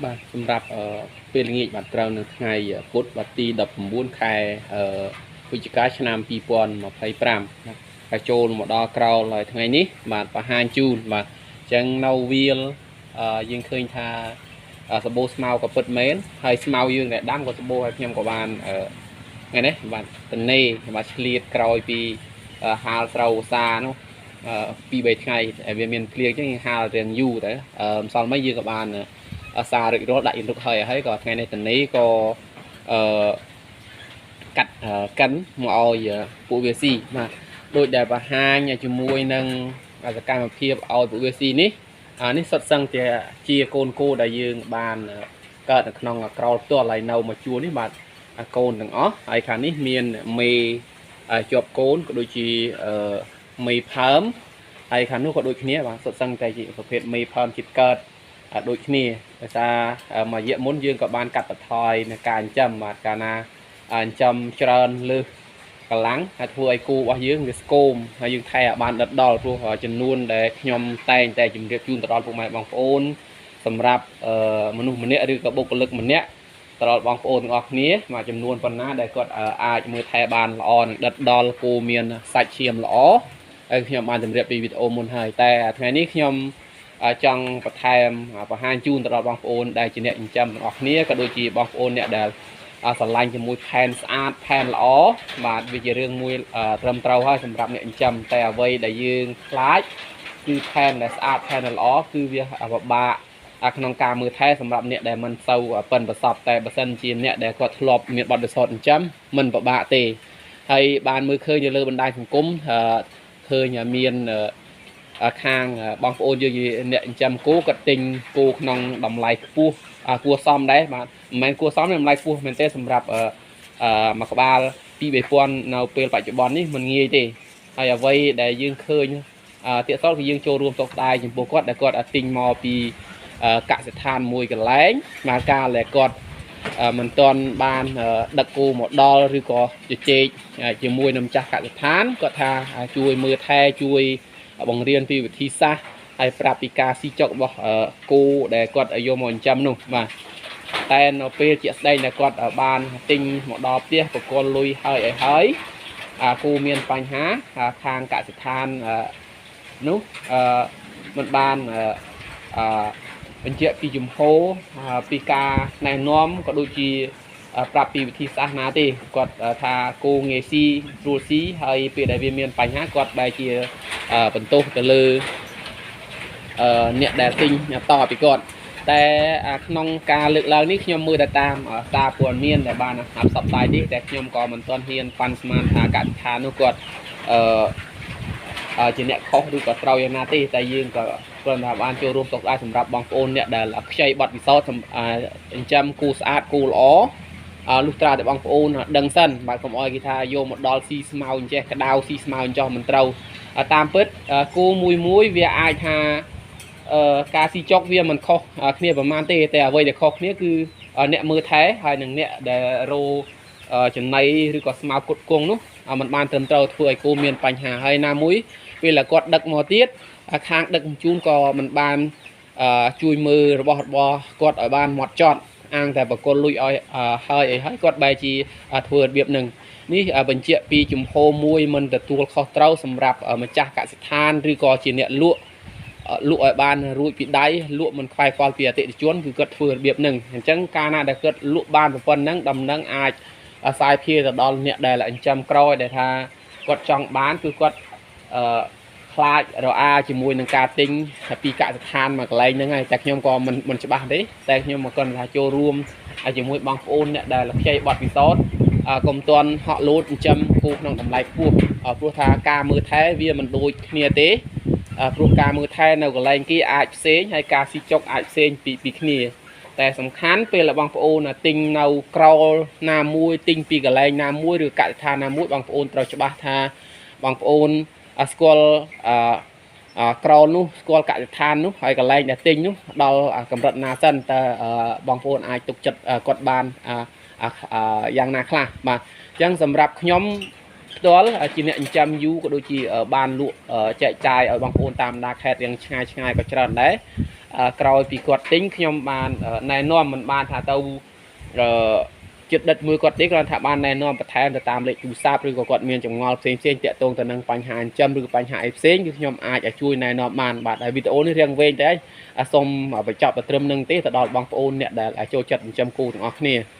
បាទសម្រាប់ពេលល្ងាចបាទត្រូវនៅថ្ងៃពុធបាទទី19ខែវិច្ឆិកាឆ្នាំ2025ណាហើយចូលមកដល់ក្រោលហើយថ្ងៃនេះបាទបង្ហាញជូនបាទអញ្ចឹងនៅវាលយើងឃើញថាសបោស្មៅក៏ពិតមែនហើយស្មៅយើងដែលដាំក៏សបោហើយខ្ញុំក៏បានថ្ងៃនេះបាទតនេបាទឆ្លៀតក្រោយពីហាលស្រូវសានោះពីរបីថ្ងៃហើយវាមានភ្លៀងអញ្ចឹងយើងហាលរៀងយូរទៅម្សិលមិញយើងក៏បាន អាសារួចរាល់ដាក់ឥន្ទ្រុកហើយហើយក៏ថ្ងៃនេះតនីក៏អឺកាត់កិនមកឲ្យពួកវាស៊ីបាទដោយដែលបង្ហាញជាមួយនឹងសកម្មភាពឲ្យពួកវាស៊ីនេះអានេះសុទ្ធសឹងតែជាកូនគោដែលយើងបានកើតនៅក្នុងក្រោលផ្ទាល់ហើយនៅមួយជួរនេះបាទកូនទាំងអស់ហើយខាងនេះមានមេជាប់កូនក៏ដូចជាមេផើមហើយខាងនោះក៏ដូចគ្នាបាទសុទ្ធសឹងតែជាប្រភេទមេផើមជាតិកើតដូចគ្នាដោយសារមួយរយៈមុនយើងក៏បានកាត់បន្ថយនៅការចិញ្ចឹមបាទកាលណាចិញ្ចឹមច្រើនលើសកម្លាំងហើយធ្វើឲ្យគោរបស់យើងវាស្គមហើយយើងថែឲ្យបានដិតដល់ព្រោះចំនួនដែលខ្ញុំតែងតែជម្រាបជូនទៅដល់ពុកម៉ែបងប្អូនសម្រាប់មនុស្សម្នាក់ឬក៏បុគ្គលិកម្នាក់ទៅដល់បងប្អូនទាំងអស់គ្នាមួយចំនួនប៉ុណ្ណាដែលគាត់អាចមើលថែបានល្អនិងដិតដល់គោមានសាច់ឈាមល្អហើយខ្ញុំបានជម្រាបពីវីដេអូមុនហើយតែថ្ងៃនេះខ្ញុំចង់បន្ថែមបង្ហាញជូនទៅដល់បងប្អូនដែលជាអ្នកចិញ្ចឹមទាំងអស់គ្នាក៏ដូចជាបងប្អូនអ្នកដែលស្រឡាញ់ជាមួយផែនស្អាតផែនល្អបាទវាជារឿងមួយត្រឹមត្រូវហើយសម្រាប់អ្នកចិញ្ចឹមតែអ្វីដែលយើងខ្លាចគឺផែនដែលស្អាតផែនដែលល្អគឺវាពិបាកក្នុងការមើលថែសម្រាប់អ្នកដែលមិនសូវប៉ិនប្រសប់តែបើសិនជាអ្នកដែលគាត់ធ្លាប់មានបទពិសោធន៍ចិញ្ចឹមមិនពិបាកទេហើយបានមើលឃើញនៅលើបណ្ដាញសង្គមឃើញមានខាងបងប្អូនយើងអ្នកចិញ្ចឹមគោគាត់ទិញគោក្នុងតម្លៃខ្ពស់គួរសមដែរបាទមិនមែនគួរសមទេតម្លៃខ្ពស់មែនទេសម្រាប់មួយក្បាល2 3000នៅពេលបច្ចុប្បន្ននេះមិនងាយទេហើយអ្វីដែលយើងឃើញទៀតសោតគឺយើងចូលរួមសោកស្ដាយចំពោះគាត់ដែលគាត់ទិញមកពីកសិដ្ឋានមួយកន្លែងមកកាលដែលគាត់មិនទាន់បានដឹកគោមកដល់ឬក៏ជជែកជាមួយនឹងម្ចាស់កសិដ្ឋានគាត់ថាជួយមើលថែជួយបង្រៀនពីវិធីសាស្ត្រហើយប្រាប់ពីការស៊ីចុករបស់គោដែលគាត់យកមកចិញ្ចឹមនោះបាទតែនៅពេលជាក់ស្ដែងដែលគាត់បានទិញមកដល់ផ្ទះបកគលលុយហើយឲ្យហើយអាគោមានបញ្ហាខាងកសិដ្ឋាននោះមិនបានបញ្ជាក់ពីជំហរពីការណែនាំក៏ដូចជាប្រាប់ពីវិធីសាស្ត្រណាទេគាត់ថាគោងាយស៊ីស្រួលស៊ីហើយពេលដែលវាមានបញ្ហាគាត់បែរជាបន្ទោសទៅលើអ្នកដែលទិញតពីគាត់តែក្នុងការលើកឡើងនេះខ្ញុំមើលតែតាមសារព័ត៌មានដែលបានផ្សព្វផ្សាយនេះតែខ្ញុំក៏មិនទាន់ហ៊ានប៉ាន់ស្មានថាកសិដ្ឋាននោះគាត់ជាអ្នកខុសឬក៏ត្រូវយ៉ាងណាទេតែយើងក៏គ្រាន់តែបានចូលរួមសោកស្ដាយសម្រាប់បងប្អូនអ្នកដែលខ្ចីប័ណ្ណពិសោធន៍ចិញ្ចឹមគូស្អាតគូល្អលុះត្រាតែបងប្អូនដឹងសិនបាទកុំអោយគេថាយកមកដល់ស៊ីស្មៅអញ្ចេះក្តៅស៊ីស្មៅអញ្ចោះមិនត្រូវតាមពិតគោមួយមួយវាអាចថាការស៊ីចុកវាមិនខុសគ្នាប្រហែលទេតែអ្វីដែលខុសគ្នាគឺអ្នកមើលថែហើយនិងអ្នកដែលរោចំណីឬក៏ស្មៅគុតគង់នោះมันបានត្រឹមត្រូវធ្វើឲ្យគោមានបញ្ហាហើយណាមួយពេលដែលគាត់ដឹកមកទៀតខាងដឹកជញ្ជូនក៏មិនបានជួយមើលរបស់របរគាត់ឲ្យបានម៉ត់ចត់អាងតែបកគលលុយឲ្យហើយអីហើយគាត់បែរជាធ្វើរបៀបនឹងនេះបញ្ជាក់ពីជំហរមួយមិនទទួលខុសត្រូវសម្រាប់ម្ចាស់កសិដ្ឋានឬក៏ជាអ្នកលក់លក់ឲ្យបានរួចពីដៃលក់មិនខ្វាយខ្វល់ពីអតិថិជនគឺគាត់ធ្វើរបៀបហ្នឹងអញ្ចឹងកាលណាដែលគាត់លក់បានប៉ុណ្ណឹងដំណឹងអាចអាសាយភាទៅដល់អ្នកដែលចិញ្ចឹមក្រោយដែលថាគាត់ចង់បានគឺគាត់អឺខ្លាចរអាជាមួយនឹងការទិញពីកសិដ្ឋានមួយកន្លែងហ្នឹងហើយតែខ្ញុំក៏មិនច្បាស់ទេតែខ្ញុំមកគាត់ថាចូលរួមជាមួយបងប្អូនអ្នកដែលខ្ចីប័ណ្ណពិសោធន៍កុំទាន់ហក់លោតចិញ្ចឹមគោក្នុងតម្លៃខ្ពស់ព្រោះថាការមើលថែវាមិនដូចគ្នាទេព្រោះការមើលថែនៅកន្លែងគេអាចផ្សេងហើយការស៊ីចុកអាចផ្សេងពីគ្នាតែសំខាន់ពេលបងប្អូនទិញនៅក្រោលណាមួយទិញពីកន្លែងណាមួយឬកសិដ្ឋានណាមួយបងប្អូនត្រូវច្បាស់ថាបងប្អូនស្គាល់ក្រោលនោះស្គាល់កសិដ្ឋាននោះហើយកន្លែងដែលទិញនោះដល់កម្រិតណាសិនតើបងប្អូនអាចទុកចិត្តគាត់បានយ៉ាងណាខ្លះបាទអញ្ចឹងសម្រាប់ខ្ញុំផ្ទាល់ជាអ្នកចិញ្ចឹមយូរក៏ដូចជាបានលក់ចែកចាយឲ្យបងប្អូនតាមបណ្ដាខេត្តរៀងឆ្ងាយឆ្ងាយក៏ច្រើនដែរ ក្រោយពីគាត់ទិញ ខ្ញុំបានណែនាំ មិនបានថាទៅអឺចិត្តដិតមួយគាត់ទេ គ្រាន់ថាបានណែនាំបន្ថែមទៅតាមលេខទូរស័ព្ទ ឬក៏គាត់មានចម្ងល់ផ្សេងផ្សេងតាក់ទងទៅនឹងបញ្ហាចិញ្ចឹម ឬក៏បញ្ហាអីផ្សេង គឺខ្ញុំអាចឲ្យជួយណែនាំបាន។ បាទ ហើយវីដេអូនេះរៀងវែងតែសូមបញ្ចប់តែត្រឹមនឹងទេ ទៅដល់បងប្អូនអ្នកដែលចូលចិត្តចិញ្ចឹមគោទាំងអស់គ្នា។